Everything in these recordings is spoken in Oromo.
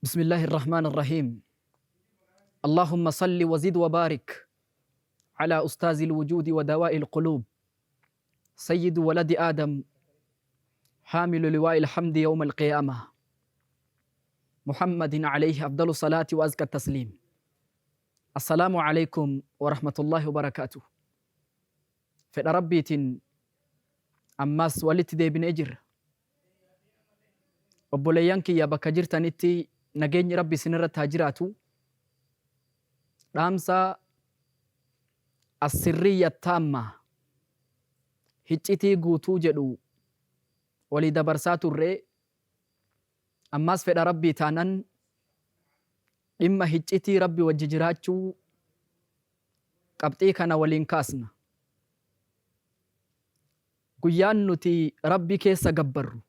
بسم الله الرحمن الرحيم. اللهم صل وزد وبارك على أستاذ الوجود ودواء القلوب، سيد ولد آدم، حامل لواء الحمد يوم القيامة، محمد عليه أفضل الصلاة وأزكى التسليم. السلام عليكم ورحمة الله وبركاته. Fedha Rabbiitiin ammas walitti deebinee jirra. Obboleeyyan kiyya bakka jirtanitti nageenyi Rabbi isinirratti haa jiraatu. Dhaamsa Assirriyya Taamma hiccitii guutuu jedhu walii dabarsaa turre. Ammas fedha Rabbii taanan dhimma hiccitii Rabbi wajji jiraachuu qabxii kana waliin kaasna. Guyyaan nuti Rabbi keessa gabbarru,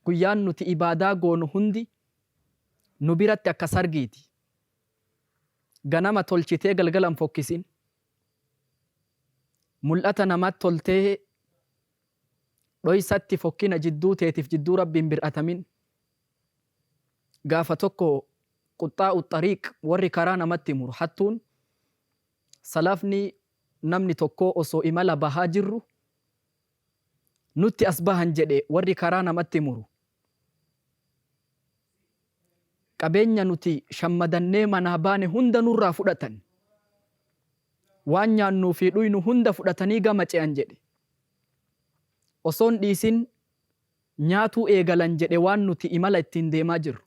guyyaan nuti ibaadaa goonu hundi nu biratti akka sargiiti. Ganama tolchitee galgala hin fokkisin. Mul'ata namaatti toltee dhoysatti fokkina jidduu teetif jidduu Rabbii hin bir'atamin. Gaafa tokko quxxaa'u xariiq, warri karaa namatti muru, hattuun, salafni namni tokkoo osoo imala bahaa jirru nutti as bahan jedhe. Warri karaa namatti muru qabeenya nuti shammadannee manaa baane hunda nurraa fudhatan, waan nyaannuu fi dhuynu hunda fudhatanii gama ce'an jedhe. Osoon dhiisin nyaatuu eegalan jedhe waan nuti imala ittiin deemaa jirru.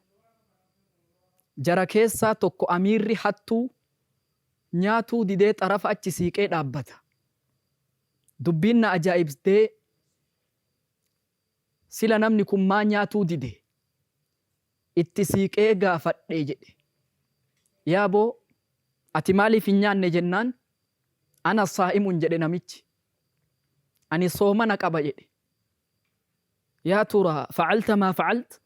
Jara keessaa tokko amiirri hattuu nyaatuu didee xarafa achi siiqee dhaabbata. Dubbiin na ajaa'ibsdee, sila namni kun maa nyaatuu dide? Itti siiqee gaafadhe jedhe. Yaaboo, ati maaliif hin nyaanne jennaan, ana saa'imun jedhe namichi. Ani soomana qaba jedhe. Yaa turaa fa'alta maa fa'alt?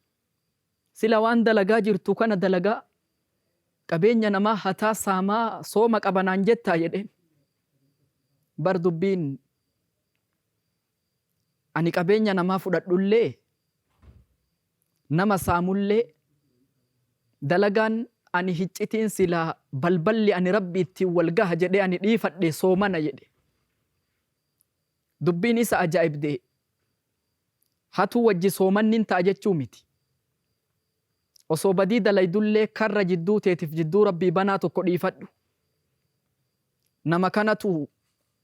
Sila waan dalagaa jirtu kana dalagaa, qabeenya namaa hataa, saamaa, sooma qaba naan jettaa jedheen. Bar dubbiin ani qabeenya namaa fudhadhullee, nama saamullee, dalagaan ani hiccitiin silaa balballi ani Rabbi ittiin wal gaha jedhee ani dhiifadhe soomana jedhe. Dubbiin isa ajaa'ibde. Hatuu wajji soomanni hin ta'a jechuu miti. Osoo badii dalaydullee karra jidduu teetif jidduu Rabbii banaa tokko dhiifadhu. Nama kanatu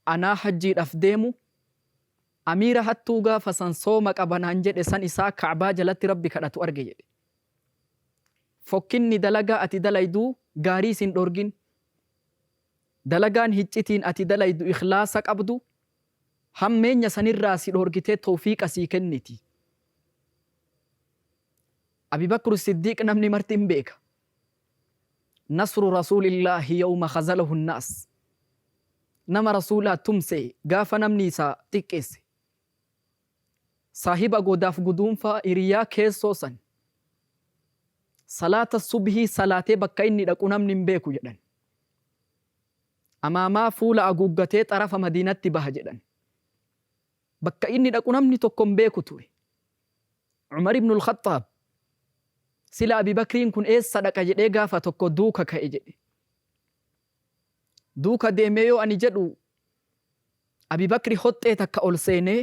anaa hajjiidhaf deemu amiira hattuu gaafa san sooma qaba naan jedhe san isaa ka'baa jalatti Rabbi kadhatu arge jedhe. Fokkinni dalagaa ati dalayduu gaarii sin dhorgin. Dalagaan hiccitiin ati dalaydu ikhlaasa qabdu hammeenya sanirraa si dhoorgitee towfiiqa sii kenniti. Abi Bakru Siddiiq namni marti hin beeka. Nasru Rasuulillaahi yawma khazalahu nnaas. Nama Rasuulaa tumse gaafa namni isa xiqqeesse. Saahiba godaaf guduunfaa, hiriyaa keessoo san. Salaata subhii salaatee bakka inni dhaqu namni hin beeku jedhan. Amaamaa fuula aguuggatee xarafa Madiinatti baha jedhan. Bakka inni dhaqu namni tokko hin beeku ture. Umar ibn al-Khaxxaab sila Abi Bakriin kun eessa dhaqa jedhee gaafa tokko duuka ka'e jedhe. Duuka deemee yoo ani jedhu Abi Bakri hoxxee takka ol seenee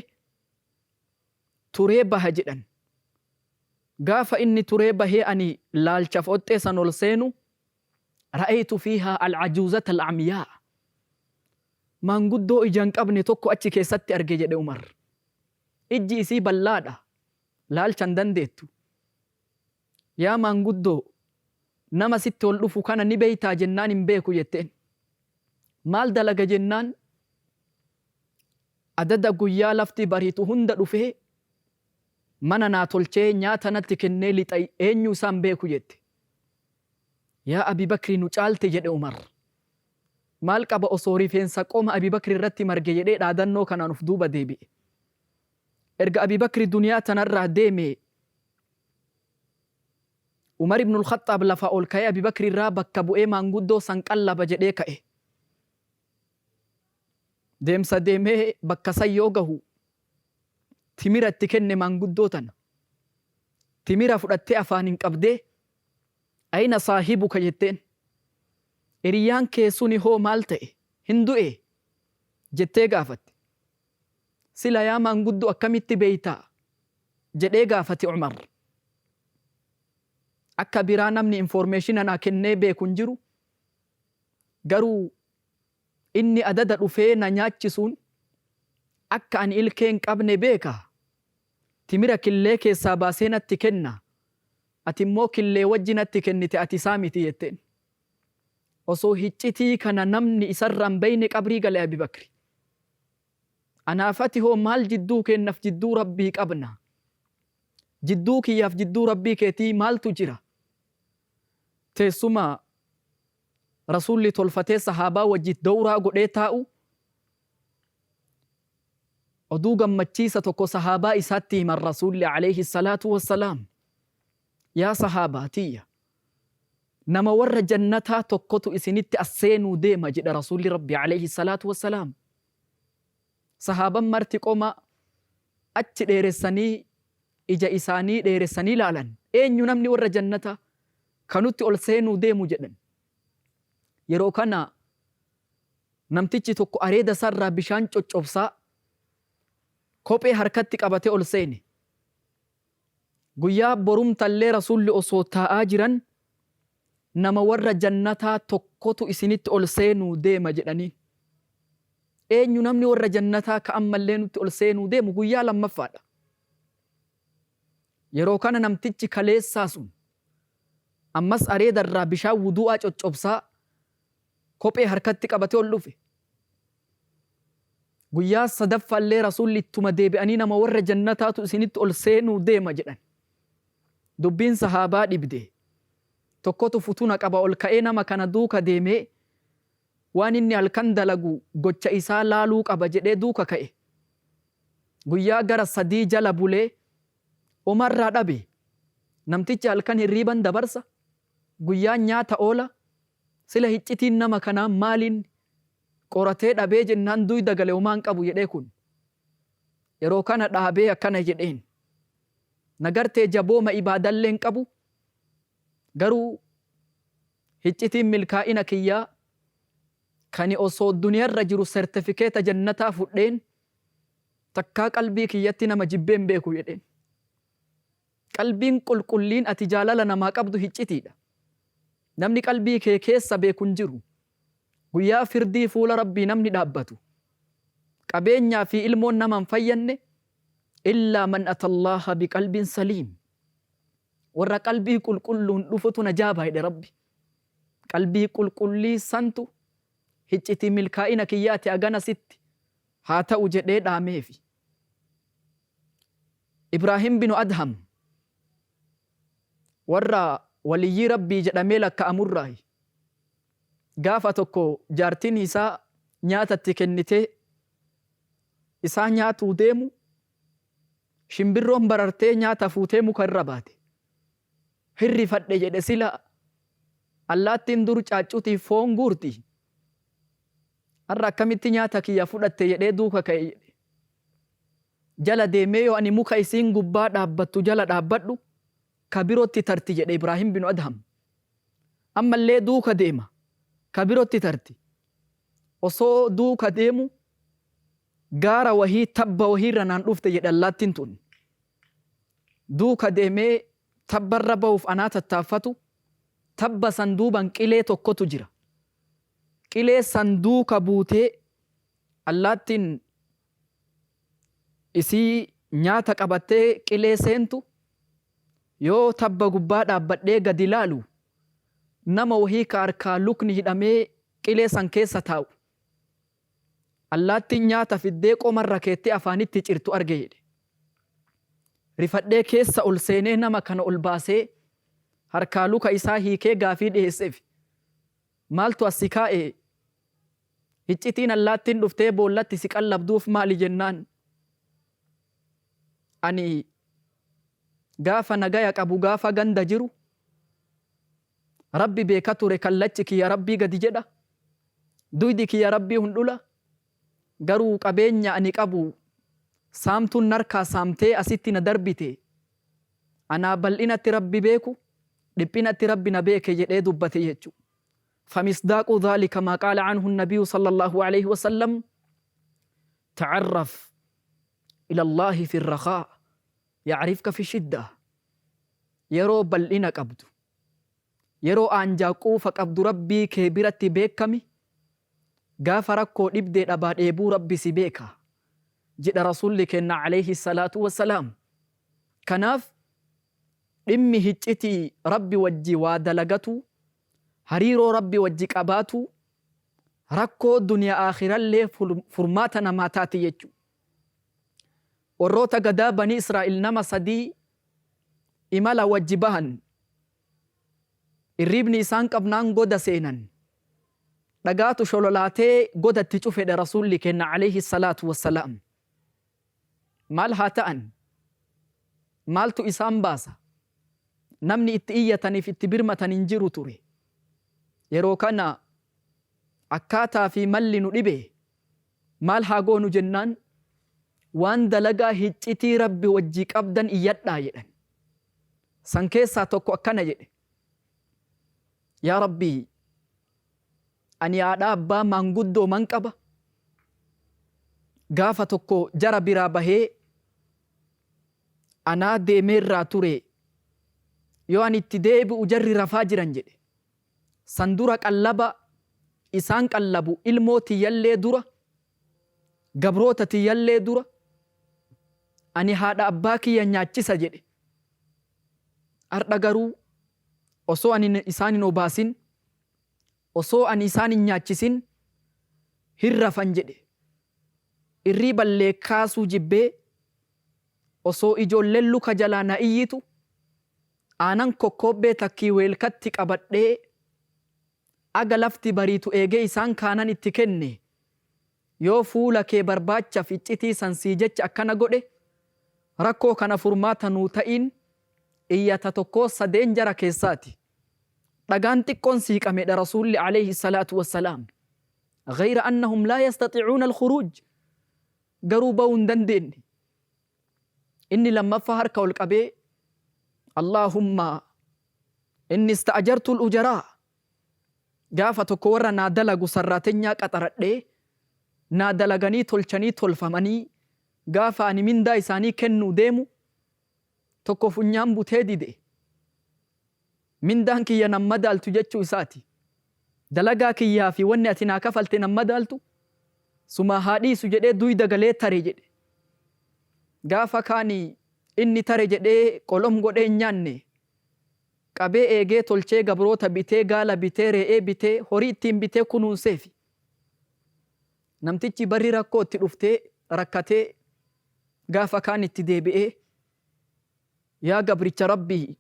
turee baha jedhan. Gaafa inni turee bahee ani laalchaf hoxxee san ol seenu, ra'aytu fiihaa al-ajuuzata al-amyaa, maanguddoo ija hin qabne tokko achi keessatti arge jedhe Umar. Ijji isii bal'aadha, laalcha hin dandeettu. Yaa maanguddoo, nama sitti ol dhufu kana ni beeytaa jennaan hin beeku jetteen. Maal dalaga jennaan, adada guyyaa lafti bariitu hunda dhufee mana naa tolchee nyaata natti kennee lixa, eenyuu isaa hin beeku jette. Yaa Abi Bakri, nu caalte jedhe Umar. Maal qaba osoo rifeensa qoma Abi Bakri irratti marge jedhee dhaadannoo kanaan uf duuba deebi'e. Erga Abi Bakri duniyaa tanarraa deeme Umar ibn al-Khaxxaab lafaa ol ka'ee Abi Bakri irraa bakka bu'ee maanguddoo san qallaba jedhee ka'e. Deemsa deemee bakka san yoo gahu timira itti kenne maanguddoo tana. Timira fudhattee afaaniin qabdee Ayna saahibuka jetteen. Hiriyyaan kee suni hoo maal ta'e? Hin du'ee? Jettee gaafatte. Sila yaa maanguddo akkamitti beeytaa? Jedhee gaafate Umar. Akka biraa namni informeeshina naa kennee beeku hin jiru. Garuu inni adada dhufee na nyaachisuun akka ani ilkee hin qabne beeka. Timira killee keessaa baasee natti kenna. Ati immoo killee wajji natti kennite ati isaa miti jetteen. Osoo hiccitii kana namni isarraa hin beeyne qabrii gale Abi Bakri. Anaaf ati hoo maal jidduu keennaf jidduu Rabbii qabna? Jidduu kiyyaaf jidduu Rabbii keetii maaltu jira? Teessuma Rasuulli tolfatee sahaabaa wajji dowraa godhee taa'u oduu gammachiisa tokko sahaabaa isaatti himan Rasuulli aleyhi salaatu wassalaam. Yaa sahaabaa tiyya! Nama warra jannataa tokkotu isinitti as seenuu deema jedha Rasuulli Rabbii aleyhi salaatu wassalaam. Sahaaban marti qoma achi dheeressanii ija isaanii dheeressanii laalan. Eenyu namni warra jannataa ka nutti ol seenuu deemu jedhan. Yeroo kana namtichi tokko areeda isaarraa bishaan coccobsaa kophee harkatti qabatee ol seene. Guyyaa borumtallee Rasuulli osoo taa'aa jiran nama warra jannataa tokkotu isinitti ol seenuu deema jedhaniin. Eenyu namni warra jannataa ka ammallee nutti ol seenuu deemu guyyaa lammaffaadha. Yeroo kana namtichi kaleessaa sun ammas areeda irraa bishaan wuduu'aa coccobsaa kophee harkatti qabatee ol dhufe. Guyyaa sadaffaallee Rasuulli ittuma deebi'anii nama warra jannataatu isinitti ol seenuu deema jedhan. Dubbiin sahaabaa dhibde. Tokkotu futuna qaba ol ka'ee nama kana duuka deemee waan inni halkan dalagu gocha isaa laaluu qaba jedhee duuka ka'e. Guyyaa gara sadii jala bulee homarraa dhabe. Namtichi halkan hirriiban dabarsa, guyyaan nyaata oola, sila hiccitiin nama kanaa maaliin qoratee dhabee jennaan duyda gale homaa hin qabu jedhee kun. Yeroo kana dhaabee akkana jedheen. Na gartee jabooma ibaadallee hin qabu garuu hiccitiin milkaa'ina kiyyaa kani osoo duniyarra jiru sertifikeeta jannataa fudheen takkaa qalbii kiyyatti nama jibbee hin beeku jedheen. Qalbiin qulqulliin ati jaalala namaa qabdu hiccitiidha. Namni qalbii kee keessa beeku hin jiru. Guyyaa firdii fuula Rabbii namni dhaabbatu. Qabeenyaa fi ilmoon nama hin fayyanne illaa man atallaaha biqalbin saliim. Warra qalbii qulqulluun dhufutu najaa baha jedhe Rabbi. Qalbii qulqullii santu hiccitii milkaa'ina kiyyaati hagana sitti haa ta'u jedhee dhaameefi. Ibraahim binu Adham warra waliyyii Rabbii jedhamee lakka'amurraayi. Gaafa tokko jaartiin isaa nyaata itti kennitee isaa nyaatuu deemu shimbirroon barartee nyaata fuutee muka irra baate. Hin rifadhe jedhe sila allaattiin dur caaccutii foon guurti. Har'a akkamitti nyaata kiyya fudhatte jedhee duuka ka'e jedhe. Jala deemee yoo ani muka isiin gubbaa dhaabbattu jala dhaabbadhu ka birootti tarti jedhe Ibraahim binu Adham. Ammallee duuka deema ka birootti tarti. Osoo duuka deemu gaara wahii tabba wahiirra naan dhufte jedhe allaattiin tun. Duuka deemee tabbarra bahuuf anaa tattaaffatu tabba san duuban qilee tokkotu jira. Qilee san duuka buutee allaattiin isii nyaata qabattee qilee seentu yoo tabba gubbaa dhaabbadhee gadi laalu nama wahii ka harkaa lukni hidhamee qilee san keessa taa'u allaattiin nyaata fiddee qomarra keettee afaanitti cirtu arge jedhe. Rifadhee keessa ol seenee nama kana ol baasee harkaa luka isaa hiikee gaafii dhiheesseef. Maaltu as si kaa'e? Hiccitiin allaattiin dhuftee boollatti si qallabduuf maali jennaan ani gaafa nagaya qabu gaafa ganda jiru Rabbi beeka ture kallachi kiyya Rabbii gadi jedha duydi kiyya Rabbii hundhula garuu qabeenya ani qabu saamtuun narkaa saamtee asitti na darbite anaa bal'inatti Rabbi beeku. Dhiphinatti Rabbi na beeke jedhee dubbate jechu. Famisdaaqu dhaalika maa qaala anhu nabiyyu sallallahu alayhi wa sallam ta'arraf ila Allaahi fi rakhaa ya'rifka fi shidda. Yeroo bal'ina qabdu, yeroo aanjaa quufa qabdu Rabbii kee biratti beekkami, gaafa rakkoo dhibdee dhabaa dheebuu Rabbi si beeka jedha Rasuulli keenna alayhi salaatu wassalaam. Kanaaf dhimmi hiccitii Rabbi wajji waa dalagatuu, hariiroo Rabbi wajji qabaatuu, rakkoo duniyaa aakhirallee furmaata namaa taati jechu. Warroota gadaa Banii Israa'il nama sadii imala wajji bahan. Irriibni isaan qabnaan goda seenan. Dhagaatu shololaatee goda itti cufedha Rasuulli keenna alayhi salaatu wassalaam. Maal haa ta'an? Maaltu isaan baasa? Namni itti iyyataniif itti birmatan hin jiru ture. Yeroo kana akkaataa fi malli nu dhibe maal haa goonu jennaan waan dalagaa hiccitii Rabbi wajji qabdan iyyadhaa jedhan. San keessaa tokko akkana jedhe. Yaa Rabbii ani haadha abbaa maanguddoo man qaba. Gaafa tokko jara biraa bahee anaa deemeerraa ture. Yoo ani itti deebi'u jarri rafaa jiran jedhe. San dura qallaba isaan qallabu ilmoo tiyyallee dura, gabroota tiyyallee dura ani haadha abbaa kiyya nyaachisa jedhe. Ardha garuu osoo ani isaan hin obaasin, osoo ani isaan hin nyaachisin hin rafan jedhe. Irriiballee kaasuu jibbee osoo ijoolleen luka jalaa na iyyitu aanan kokkoobbee takkii weelkatti qabadhee aga lafti bariitu eegee isaan kaanan itti kenne. Yoo fuula kee barbaachaf iccitii san sii jecha akkana godhe, rakkoo kana furmaata nuu ta'iin iyyata tokkoo sadeen jara keessaati. Dhagaan xiqqoon siiqamedha Rasuulli alayhi salaatu wassalaam. Ghayra annahum laa yastati'uuna al-khuruuj. Garuu ba'uu hin dandeenne. Inni lammaffaa harka ol qabee Allaahumma inni ista'ajartu al-ujaraa. Gaafa tokko warra naa dalagu sarraatenyaa qaxaradhee naa dalaganii tolchanii tolfamanii gaafa ani mindaa isaanii kennuu deemu tokko funyaan butee dide. Mindaan kiyya nan madaaltu jechuu isaati. Dalagaa kiyyaa fi wanni ati naa kafalte nan madaaltu, sumaa haa dhiisu jedhee duyda galee tare jedhe. Gaafa kaani inni tare jedhee qolom godhee hin nyaanne. Qabee eegee tolchee gabroota bitee, gaala bitee, re'ee bitee, horii ittiin bitee kunuunseefi. Namtichi barri rakkoo itti dhuftee rakkatee gaafa kaan itti deebi'ee yaa gabricha Rabbii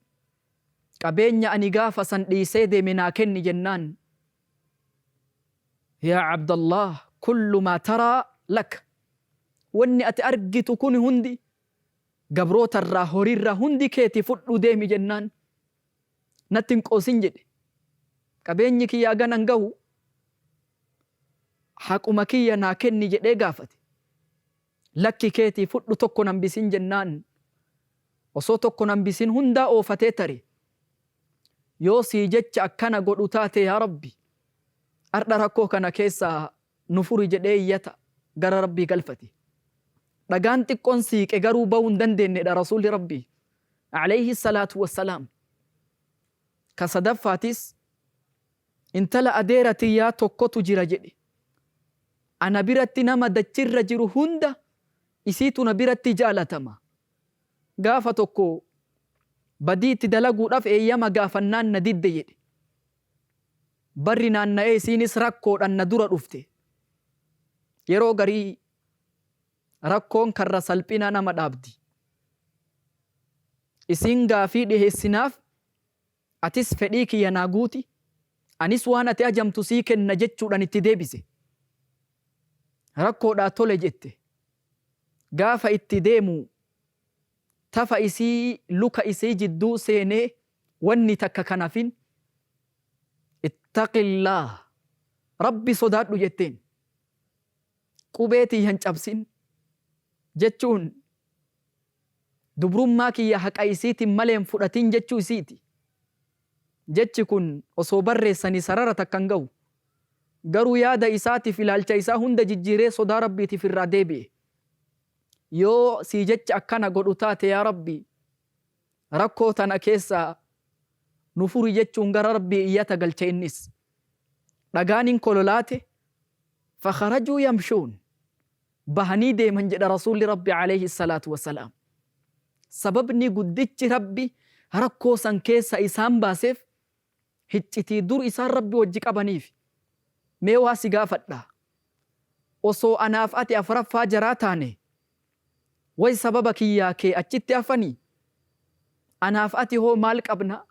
qabeenya ani gaafa san dhiisee deeme naa kenni jennaan yaa Abdallaah kullu maa taraa lak wanni ati argitu kuni hundi gabroota irraa horii irraa hundi keeti fudhuu deemi jennaan natti hin qoosin jedhe. Qabeenyi kiyya hagana hin gahu haquma kiyya naa kenni jedhee gaafate. Lakki keetii fudhu tokko hin hambisin jennaan osoo tokko hin hambisin hundaa oofatee tare. Yoo sii jecha akkana godhu taate yaa Rabbi ardha rakkoo kana keessaa nu furi jedhee iyyata gara Rabbii galfate. Dhagaan xiqqoon siiqe garuu ba'uu hin dandeennedha Rasuulli Rabbii alayhi salaatu wassalaam. Ka sadaffaatis intala adeera tiyyaa tokkotu jira jedhe. Ana biratti nama dachirra jiru hunda isiitu na biratti jaalatama. Gaafa tokko badii itti dalaguudhaaf eeyyama gaafannaan na didde jedhe. Barri naanna'ee isiinis rakkoodhan na dura dhufte. Yeroo garii rakkoon karra salphinaa nama dhaabdi. Isiin gaafii dhiheessinaaf atis fedhii kiyya naa guuti, anis waan ati ajamtu sii kenna jechuudhan itti deebise. Rakkoodhaa tole jette. Gaafa itti deemu tafa isii luka isii jidduu seenee wanni takka kan hafin ittaqillaah Rabbi sodaadhu jetteen. Qubee tiyya hin cabsin jechuun dubrummaa kiyya haqa isiitin malee hin fudhatin jechuu isiiti. Jechi kun osoo barreessanii sarara takka hin gahu. Garuu yaada isaatiif ilaalcha isaa hunda jijjiiree sodaa Rabbiitiif irraa deebi'e. Yoo sii jecha akkana godhu taate yaa Rabbi rakkoo tana keessaa nu furi jechuun gara Rabbii iyyata galche innis. Dhagaan hin kololaate fakharajuu yamshuun bahanii deeman jedha Rasuulli Rabbi alayhi salaatu wassalaam. Sababni guddichi Rabbi rakkoo san keessa isaan baaseef hiccitii dur isaan Rabbi wajji qabaniifi. Mee waa si gaafadha. Osoo anaaf ati afraffaa jaraa taane way sababa kiyyaa kee achitti hafanii? Anaaf ati hoo maal qabna?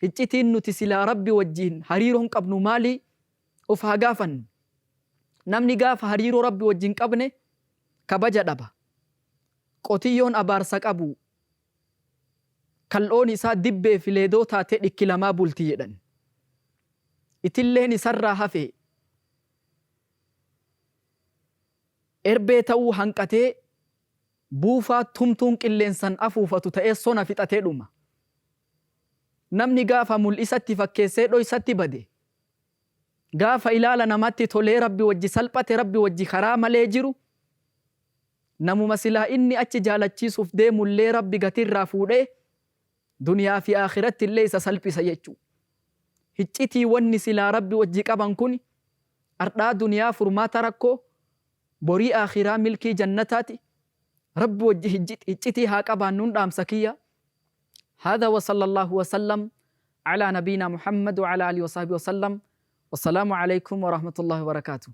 Hiccitiin nuti silaa Rabbi wajjiin hariiroon qabnu maali? Of haa gaafannu. Namni gaafa hariiroo Rabbi wajji hin qabne kabaja dhaba. Qotiyyoon abaarsa qabu kal'oon isaa dibbee fi leedoo taatee dhikkilamaa bulti jedhan. Itilleen isarraa hafe erbee ta'uu hanqatee buufaa tumtuun qilleensan afuufatu ta'ee sona fixatee dhuma. Namni gaafa mul'isatti fakkeessee dhoysatti bade, gaafa ilaala namatti tolee Rabbi wajji salphate Rabbi wajji karaa malee jiru, Namuma silaa inni achi jaalachiisuuf deemullee Rabbi gatii irraa fuudhee duniyaa fi aakhirattillee isa salphisa jechu. Hiccitii wanni silaa Rabbi wajji qaban kuni ardhaa duniyaa furmaata rakkoo, borii aakhiraa milkii jannataati. Rabbi wajji hiccitii haa qabaannuun dhaamsa kiyya. Haadha wa sallallahu wa sallam alaa nabiyyinaa Muhammad wa alaa aalihi wa sahbihi wa sallam. Wassalaamu aleykum wa rahmatullahi wa barakaatuh.